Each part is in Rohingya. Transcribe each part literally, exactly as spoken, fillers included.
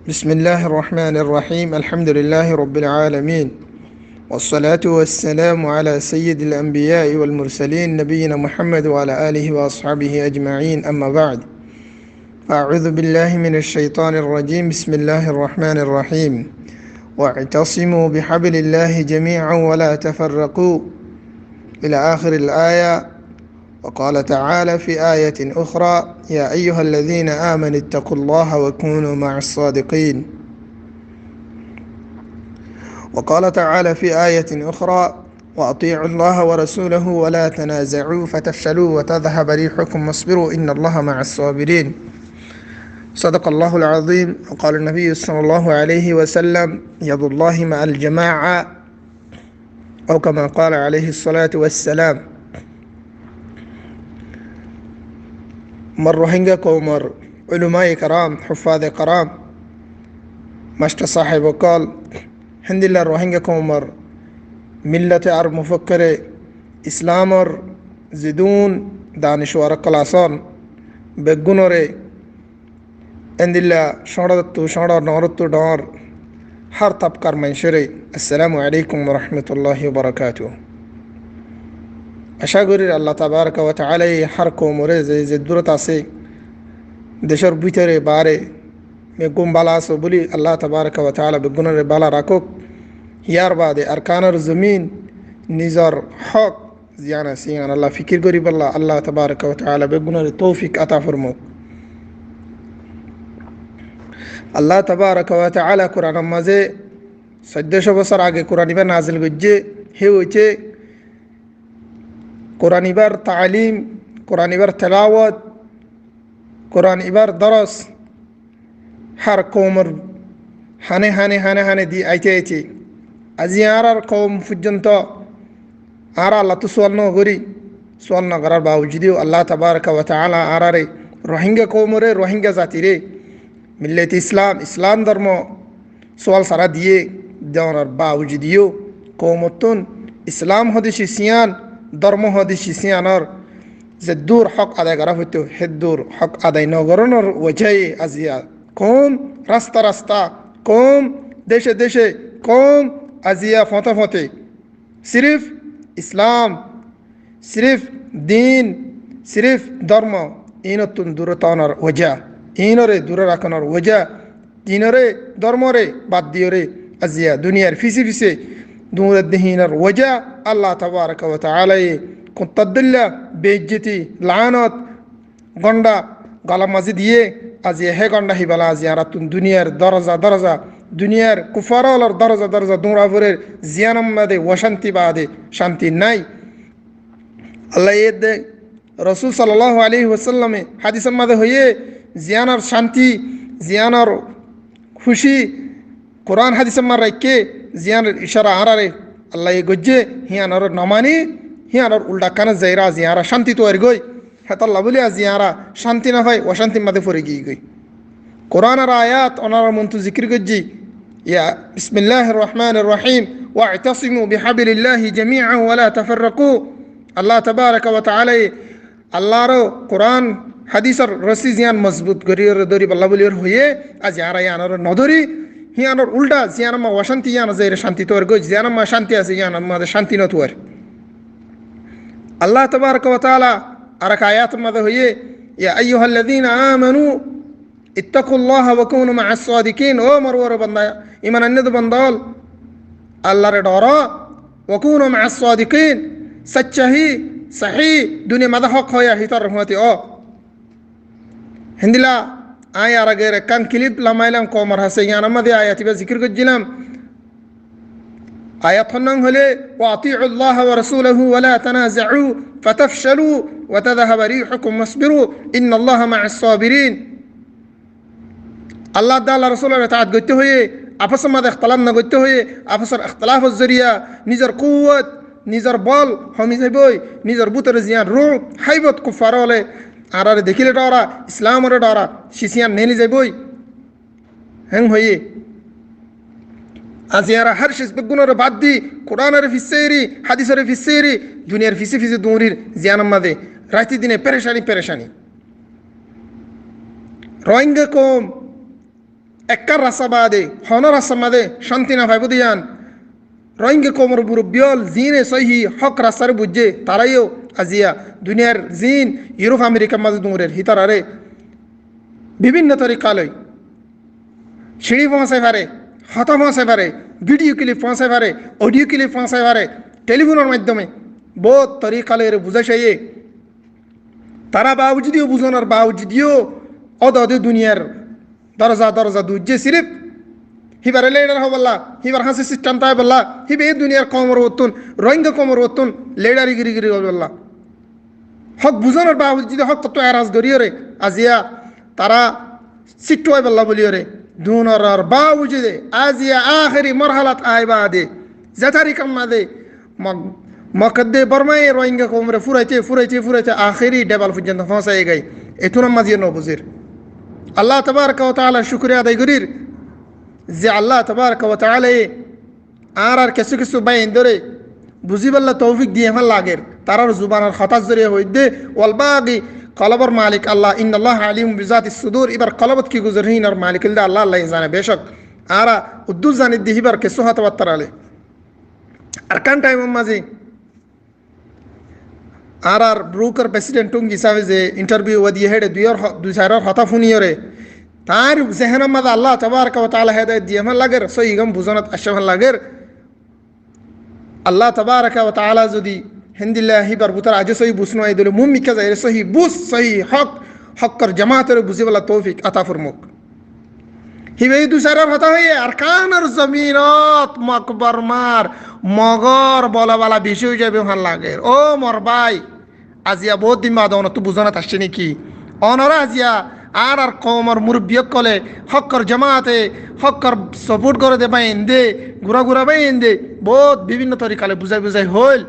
بسم الله الرحمن الرحيم. الحمد لله رب العالمين. والصلاة والسلام على سيد الأنبياء والمرسلين نبينا محمد وعلى آله وأصحابه أجمعين. أما بعد. فأعوذ بالله من الشيطان الرجيم. بسم الله الرحمن الرحيم. واعتصموا بحبل الله جميعا ولا تفرقوا. إلى آخر الآية. وقال تعالى في آية أخرى: يا أيها الذين آمنوا اتقوا الله وكونوا مع الصادقين. وقال تعالى في آية أخرى: وأطيعوا الله ورسوله ولا تنازعوا فتفشلوا وتذهب ريحكم واصبروا إن الله مع الصابرين. صدق الله العظيم. وقال النبي صلى الله عليه وسلم: يد الله مع الجماعة. أو كما قال عليه الصلاة والسلام. Mor Rohingya koumor ulamaye keram, huffade keram, mastor sáheb ókkol, héndilla Rohingya koumor millote ar mufakkere Islamor zedún danishwar ókkol asón, beggúnore endilla cóñçottú cóñço, dhoóñrottú dhoóñr, hár tabkar maincóre, Assalamu alaikum wa rahmatullahi wa barakatuhu. Acá gorír Allah tabaraka wa taalaye hár koumoré ze zeddúrot asé, decór bútore baáre, beggún bála asó bóli Allah tabaraka wa taala beggúnore bála rakók. Yárbaade Arkanor zomín nizor hók ziyán asé, yíanolla fikir goríbolla Allah tabaraka wa taala beggúnore toufik ata formouk. Allah tabaraka wa taala Kuranor mazé soiddó cót bosór age Kuran ibá nazil goijjé, hé óite Kuran ibár taalim, Kuran ibár telawot, Kuran ibár doros, hár koumor háne háne háne háne di aite aite, aijja añárar koum foijjonto añára Allattú sual nogorí, sual nogorár baawujudíyo Allah tabaraka wa taala añárare Rohingya koumoré, Rohingya zatiré, millote Islam, Islam dormo sual sára diyé, deonor baawujudíyo koumottún Islam hóde cis yían, dormo hóde cis yíanor zeddúr hók adai gorá foittó, héddúr hók adai nogorónor wojáye aijja koum rasta rasta, koum dece dece, koum aijja foñte foñte sirif Islam, sirif din, sirif dormo, iínottún dure táonor wojá, iínore dure rakonor wojá, dinore, dormore bad diyoré aijja duniyar fisé fisé duñredde híinor wojá Allah tabaraka wa taalaye kuñttar dóilla beijjoti, laánot, gondha golar mazé diyé, aijja hé gondha híbala aijja añárattún duniyar doroza doroza, duniyar kuffar ókkolor doroza doroza duñra forer, ziyánor mazé ocánti baade cánti nái. Allaye edde Rosul sallallahu alaihi wasallame hádisor mazé hoiyé, ziyánor cánti, ziyánor kúci, Kuran hádisor mazé raikké, ziyánor icára añárare Allaye goijjé, híanore nomaní, híanor uldha ekkánot zaiyóre aijja añára cánti tuwari goi. Hétolla bóli aijja añára cánti nofai, ocántir mazé fori giyí goi. Kuranor ayat onorar muntú zikir goijjí. Ya, bismillahir rahmanir rahim. واعتصموا بحبل الله جميعا ولا تفرقوا. Allah tabaraka wa taalaye Allar Kuran hádisor rosí ziyán mozbut goríyore dóribolla bóliyor hoiyé, aijja añára yíanore nodóri, híanor uldha ziyánor mazé ocánti yíanot zaiyóre cánti tuwari goi, ziyánor mazé cánti asé yíanor mazé cánti notuwari. Allah tabaraka wa taala arek ayator mazé hoiyé, يا أيها الذين آمنوا اتقوا الله وكونوا مع الصادقين. Ó mor uore banda, iman ainné dé banda ókkol, Allare dhoro, وكونوا مع الصادقين. Sacca hí, sahi, duniyar mazé hók hoiya hítar fuáñti ó. Héndilla aññí ar age ekkán kilip lamailam koumor hásé, yíanor mazé ayat ibá zikir goijjílam. Ayat honnán hoilé, وأطيعوا الله ورسوله ولا تنازعوا فتفشلوا وتذهب ريحكم واصبروا إن الله مع الصابرين. Allah edde Allar Rosulor etaat goittó hoiyé, afosor mazé ektelaf nogoittó hoiyé, afosor ektelafor zoriya nizor kuwot, nizor bol homi zaiboi, nizor bútore ziyán ruh, háibot kuffar ókkole añárare dekíle dhora, Islamore dhora, cis yían neeli zaiboi. Héen hoiyé. Aijja añára hár cis beggúnore bad di, Kuranore fissáiri, hádisore fissáiri, duniyar fisé fisé duñrir, ziyánor mazé raite dine perecani, perecani. Rohingya koum, ekkán rasta baade honó rastar mazé cánti no faibóu de yían Rohingya koumor murobbi ókkol ziíne sóihi hók rastaré buijjé, tará yó aziya duniyar ziín Yurop Amerikar mazé duñrer hítararé bibinno torika loi ciçi foóñsai fare, hotá foóñsai fare, vidiyo kilip foóñsai fare, odiyo kilip foóñsai fare, telifónor maiddome boóut torika loiyóre buzái saiyé. Tará baujudiyó, buzonor baujudiyó óde óde duniyar doroza doroza duijjé sirif híbare lidar hoibolla, híbar hañsé sistem táibolla, híba e duniyar koumor uottún, Rohingya koumor uottún lidari giri giri hoibolla. Hók buzonor baujudiyó hókottú eraz goríyoré aziya tará sittu óibolla bóliyoré dunoror baujudé aziya ahéri morhalat aái baade ze tarikar mazé Mok-, Mok edde Bormaye Rohingya koumoré furaite, furaite, furaite ahéri dhebal foijjonto foóñsai giyói. Ettún ammá ziyé no buzír. Allah tabaraka wa taalar cúkuriya adai gorír ze Allah tabaraka wa taalaye añárar kessú kessú báiyaindóre buzíbolla toufik diyé fán lager. Tarár zubanor hotár zoriya hoóidde, "والباقي", kolbor malik Allah, "إن الله عليم بذات الصدور", íbar kolbot ki guzor híinor malik óilde Allah, Allah zane. Becók añára uddúr zanidde híbar kessú hotábattar ale. Arkán thaimor mazé añárar brukor president Tung Ye sábe ze intarviu uwá diyé héçe dui or ho-, dui sairor hotá fúniyoré, tañr zehénor mazé Allah tabaraka wa taala hedayet diyé fán lager, sóiyi gán buzonot aiccé fán lager. Allah tabaraka wa taala zodi héndilla híbar bútore aijjó sóiyi bus no aiyé dóile, muúmikká zaiyóre sóiyi bus, sóiyi hók, hókor jamaatoré buzíbolla toufik ata formuk. Híba e dui sairor hotá hoiyé, Arkanor zominot Mok Bormar Mogor bolabala beci ói zaibou fán lager. Ó mor bái, aziya boóut din baade onottú buzonot aiccé néki? Onorá aziya añárar koumor murobbi ókkolé hókor jamaate, hókor soport goré dé báiyainde, gura gura báiyainde boóut bibinno torika loi buzái buzái hoóil.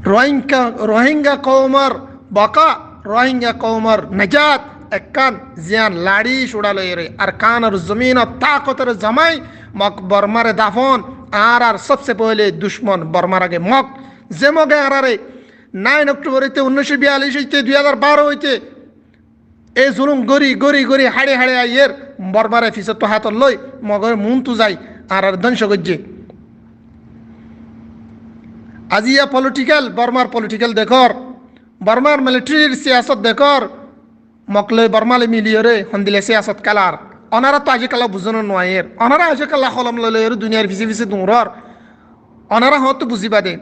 Rohingya, Rohingya koumor baká, Rohingya koumor najat ekkán ziyán laçí cúça loiyóre Arkanor zominot takotor zamai Mok Bormare dafon, añárar sobse poile ducmon Bormar age Mok. Ze Moge añárare nain Októbor óite, unnic cót biyallic óite, dui házar baró óite, e zulum gorí gorí gorí háçi háçi aiyér, Bormare fisottú hátot loi Mogor muúntu zai añárare dóngco goijjé. Aziya politikel, Bormar politikel dekór, Bormar militarir siyasot dekór, Mok loi Borma loi miliyóre hondilla siyasot kélar. Onoráttu aijja kiyólla buzónot nuaiyér. Onorá aijja kiyólla holom loi loiyóre duniyar fisé fisé duñror. Onorá hoóñttu buzíba dé.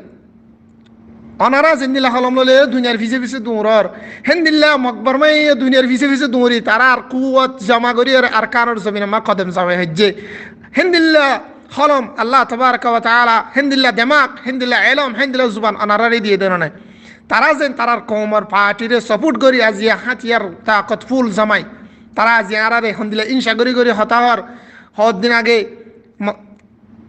Onorá zendilla holom loi loiyóre duniyar fisé fisé duñror, héndilla Mok Bormaye duniyar fisé fisé duñri tarár kuwot zoma goríyoré Arkanor zominor mazé kodom zama goijjé. Héndilla holom Allah tabaraka wa taala, héndilla demak, héndilla elom, héndilla zuban onoráre diyé dé no né? Tará zen tarár koumor partire soport gorí aziya hátiyar takotful zamai, tará aziya añáráre hondilla hínca gorí gorí hotá hoór. Hoddin age mo-,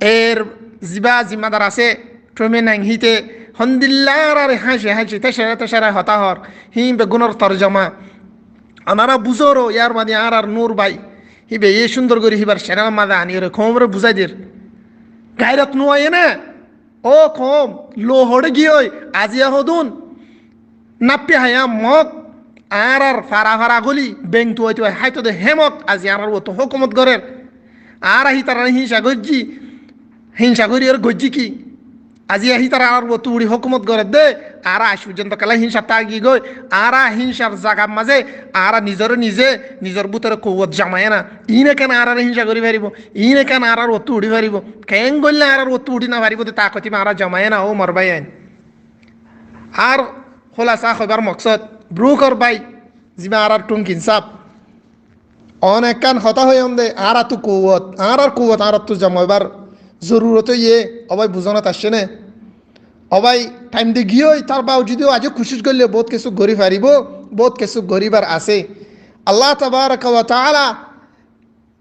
er zibá zimmadar asé, Tumi Naing híte hondilla añáráre háñci háñci, tecere tecere hotá hoór. Híin beggúnor torjoma onorá buzóro, yar baade añárár Nur bái, híba ye cúndor gorí híbar cenelor mazé aníyoré koumoré buzái der. Gairot nuaiyé né? Ó koum, lou hoçé giyói, aziya hodún náppi háiya Mok, añárár fara fara goli beng tuai tuai háito dé hé Mok aziya añárár uottú hókumot gorér. Añára hítararé hínca goijjí, hínca goríyoré goijjí ki? Aziya hítara añárár uottú uçí hókumot gorér dé, añára aic foijjonto kiyólla híncat táki goi, añára híncar zagar mazé añára nizoré nize, nizor bútore kuwot zamaiyé na. Iíne ken añáráre hínca gorí faribóu? Iíne ken añárár uottú uçí faribóu? Keén goillé añárár uottú uçí no faribóu dé takot íba añára zamaiyé na, ó mor báiyain. Ar hólasa hoibar moksod, brukor bái, zibá añárár Tungkin sáb, one ekkán hotá hoiyóm dé, añáráttu kuwot, añárár kuwot añáráttu zoma óibar zorurot óiye, ó bái buzónot aiccé né? Ó bái, thaim de giyói, tar baujudó aijjó kucíc goillé boóut kessú gorí faribóu, boóut kessú goríbar asé. Allah tabaraka wa taala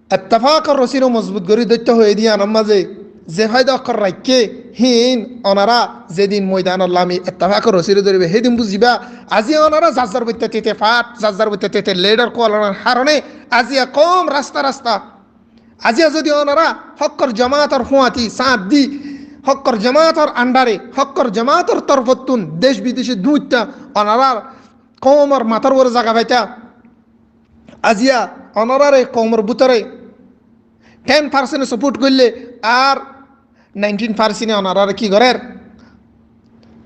Ettefakor rosiré mozbut gorí dóitto hoiyé dé yíanor mazé ze faida ókkol raikké, híin onorá zedin moidanot lami ettefakor rosiré dóriba, hédin buzibá. Aziya onorá zar zar boitta tete fat, zar zar boitta tete lidar kuwalonor haroné aziya koum rasta rasta. Aziya zodi onorá hókkor jamaator fúañti sáñt di, hókkor jamaator andare, hókkor jamaator torfottún dec bidece duñitta, onorár koumor matár uore zaga faita. Aziya onoráre koumor bútore ten percent e support goille ar nineteen percent e onoráre ki gorér?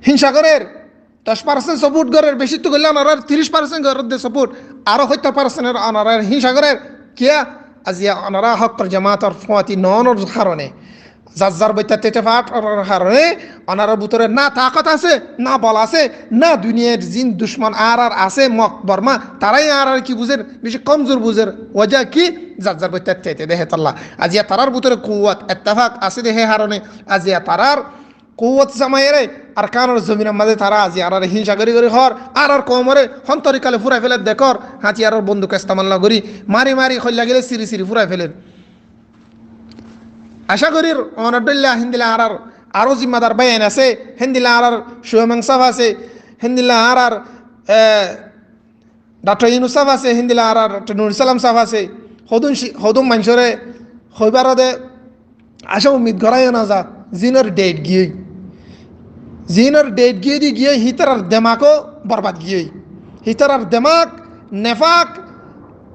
Hínsa gorér. Doc percent support gorér, beci to goille onoráre tiríc percent gorér de support. Aró hóttor percent e onoráre hínsa gorér. Kiyá? Aziya onorá hókkor jamaator fúañti noónor harone, zar zar boitta tete faátor harone, onorar bútore na taakot asé, na bol asé, na duniyar zin ducmon añárar asé, Mog Borma, tará añárar ki buzér, beci komzur buzér. Waja ki? Zar zar boitta tete de hétolla. Aziya tarár bútore kuwot, ettefak asé de hé harone, aziya tarár kuwot zamaiyóre Arkanor zominor mazé tará aziya añáráre hínsa gorí gorí hoór, añárar koumore hon torikale fúrai féler dekór, hátiyaror bonduk estemal nogorí, mari mari hoilla gele siri siri fúrai féler. Acá gorír onor dóilla héndilla añárar aró zimmadar báiyain asé, héndilla añárar Shuwa Meng sáb asé, héndilla añárar, e, Daktor Yunus sáb asé, héndilla añárar Daktor Nurul Islam sáb asé, hodún ci-, hodún maincóre hoibár de acá ummid gorá yó no za, zínor deit giyói. Zínor deit giyói de giyói, hítarar demak ó borbad giyói. Hítarar demak, nefak,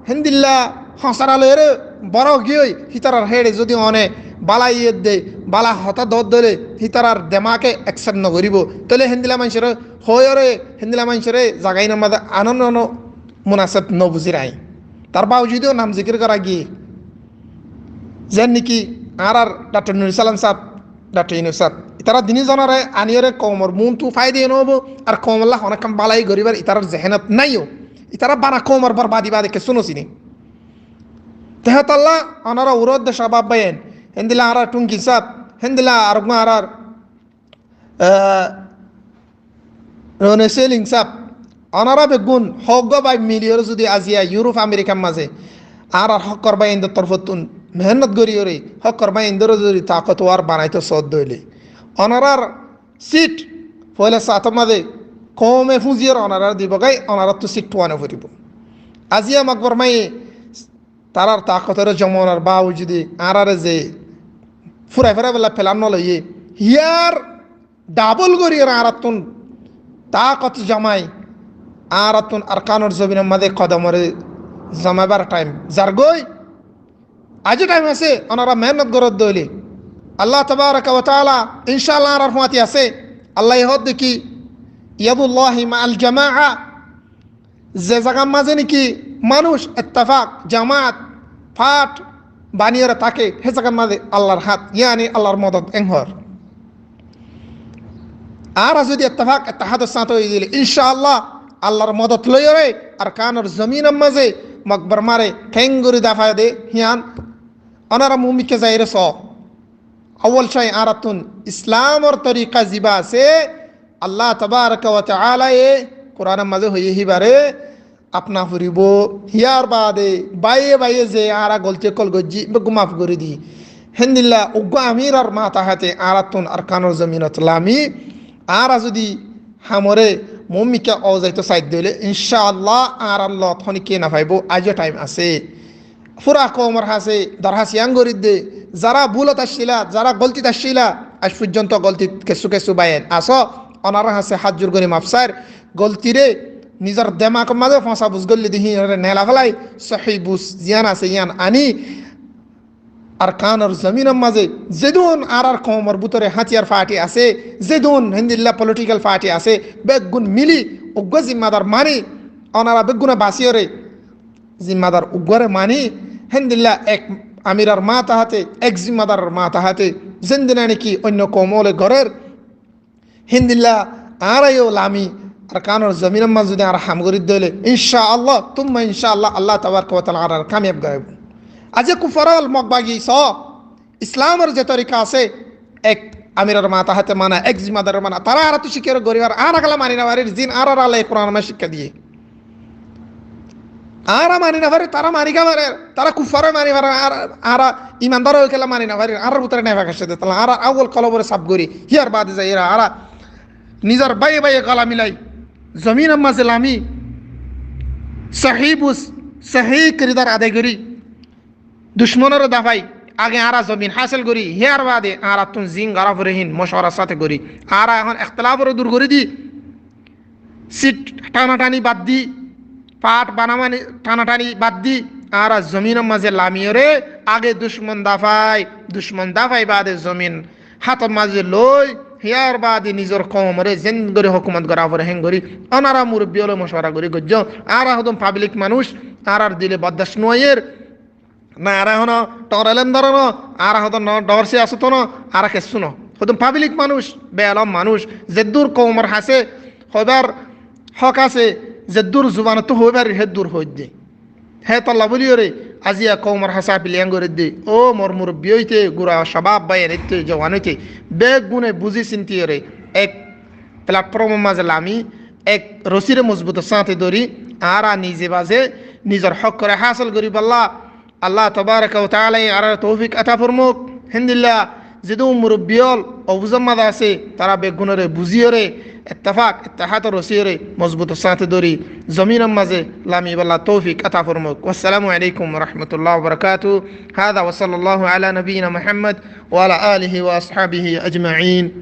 héndilla hosara loiyóre boro giyói, hítarar héçe zodi one bala iyé de, bala hotá doódde óile, hítarar demake accept nogoríbou. Tóile héndilla maincóre hoiyóre, héndilla maincóre zaga inor mazé anon nono munaseb nobuzír añí. Tar baujudó nam zikir gorá giyé. Zen niki añárar Daktor Nurul Islam sáb, Daktor Yunus sáb, itará dini zonore aniyóre koumor muúntu faida noóibou, ar koumolla honó ham balai goríbar itarár zehénot nái yó. Itará bana koumor borbadi bade kessú nosiné. Te hétolla onorá uródde cóbab báiyain, héndilla añárar Tungki sáb, héndilla areggúa añárar, e, Rone Seling sáb, onorá beggún hoggúa bái miliyóre zodi aziya Yuruf Amerikar mazé añárar hókkor báiyaindor torfóttun mehénnot goríyóre hókkor báiyaindóre zodi taakotwar banaitó soódde óile, onorár sit foila sátor mazé koume fúñziyóre onoráre dibou goi, onoráttu sit tuwá noforibóu. Aziya Mog Bormaye tarár taakotoré zomonar baujudé añáráre ze fúrai fúrai bela pelan noloiyé, híyar dabol gorí añárattún taakot zomai, añárattún Arkanor zominor mazé kodomoré zomaibár thaim zargói. Aijjó thaim asé, onorá mehénnot goródde óile. Allah tabaraka wa taala, incáallah, añárar fúañti asé. Allaye hoódde ki, yadullahi ma'al jamaa. Ze zagar mazé niki manúic ettefak, jamaat, fath baniyóre táke, hé zagar mazé Allar hát, yáni Allar modot eén hoór. Añára zodi ettefak, ettehádor sáñte ói gele, incáallah, Allar modot loiyóre Arkanor zominor mazé Mog Bormare keéngorí dafai de, híyan onorá muúmikká zaiyóre soó. Awwal cai añárattún Islamor torika zibá asé, Allah tabaraka wa taalaye Kuranor mazé hoiyé híbare apna foribóu. Híyar baade báiye báiye ze añára golti ókkol goijjí, beggún maf gorí di. Héndilla uggúa amirar matahate añárattún Arkanor zominot lami, añára zodi hamoré muúmikká ózaito saidde óile, incáallah, añárar lot honikká nofaibóu, aijjó thaim asé. Fura koumor hañsé dorhas yián gorídde, zará búlot accíla, zará goltit accíla, aij foijjonto goltit kessú kessú báiyain asó, onorar hañsé hát zur gorí maf sair, goltiré nizor demakor mazé foñsa buz goillé de híinoré nela félai, sóhi buz ziyán asé yían aní, Arkanor zominor mazé zedún añárar koumor bútore hátiyar fathi asé, zedún héndilla political fathi asé, beggún mili uggúa zimmadar mani, onorá beggúne basíyore zimmadar uggúare mani, héndilla ek amirar matahate, ek zimmadaror matahate, zendilla niki oinno koum ókkole gorér, héndilla añára yó lami Arkanor zominor mazé zodi añára ham gorídde óile, incáallah, tumma incáallah, Allah tabaraka wa taala añárare kamiyab goráibou. Aijjó kuffar ókkol Mog bagi soó, Islamor ze torika asé, ek amirar matahate mana, ek zimmadaror mana, tará añáráttu cíkka gorí fare, añára kiyólla mani nofarir, zin añárare Allaye Kuranor mazé cíkka diyé. Añára mani nofarir, tará mani gá farer, tará kuffare mani farer, añára, añára imandar ói kiyólla mani nofarir, añárar bútore nefak accé de, tóile añára awwal kolbore saf gorí, híyar baade zaiyóre añára nizor báiye báiye gola milai, zominor mazé lami, sóhi buz, sóhi kirdar adai gorí, ducmonoré dafai, age añára zomin hásil gorí, híyar baade añárattún zin gorá foré hín mocuwarar sáñte gorí. Añára ehón ekteláforé dur gorí di, sit thanathani bad di, Fath banabani, tanatani bad di, añára zominor mazé lamiyoré age ducmon dafai, ducmon dafai baade zomin hátor mazé loi, hiyar baade nizor koumoré zen gori hókumot gora foré hén gori. Ónara murubbi ókkole mocuwara gori goijjó. Añára hodún pablik manúc, añárar dile bordac no óiyer. Na añára hono ṭorailendor no, añára hodún no dor siyasot no, añára kessú no. Hodún pablik manúc, beelom manúc, zeddur koumor hásé hoibar hók asé, zeddur zubanottú hoi farir héddur hoiddé. Hétolla bóliyoré aziya koumor hásé apil yián gorídde. Ó mor murubbi óite, gura cabab báiyain óite, zuwan óite, beggúne buzí sintiyoré ek platformor mazé lami, ek rosíre mozbutor sáñte dóri, añára nize bazé nizor hókkoré hásil goríbolla Allah tabaraka wa taalaye añáráre toufik ata formouk. Héndilla zedún murubbi ókkol obuzor mazé asé, tará beggúnoré buzíyoré, ettefak, ettehádor rosíyoré mozbutor sáñte dóri, zominor mazé lamibolla toufik ata formouk. Wassalamu alaikum wa rahmatullahi wa barakatuhu. Háza wa sallallahu ala nabiyyina Muhammad wa ala alihi wa ashabihi ajmain.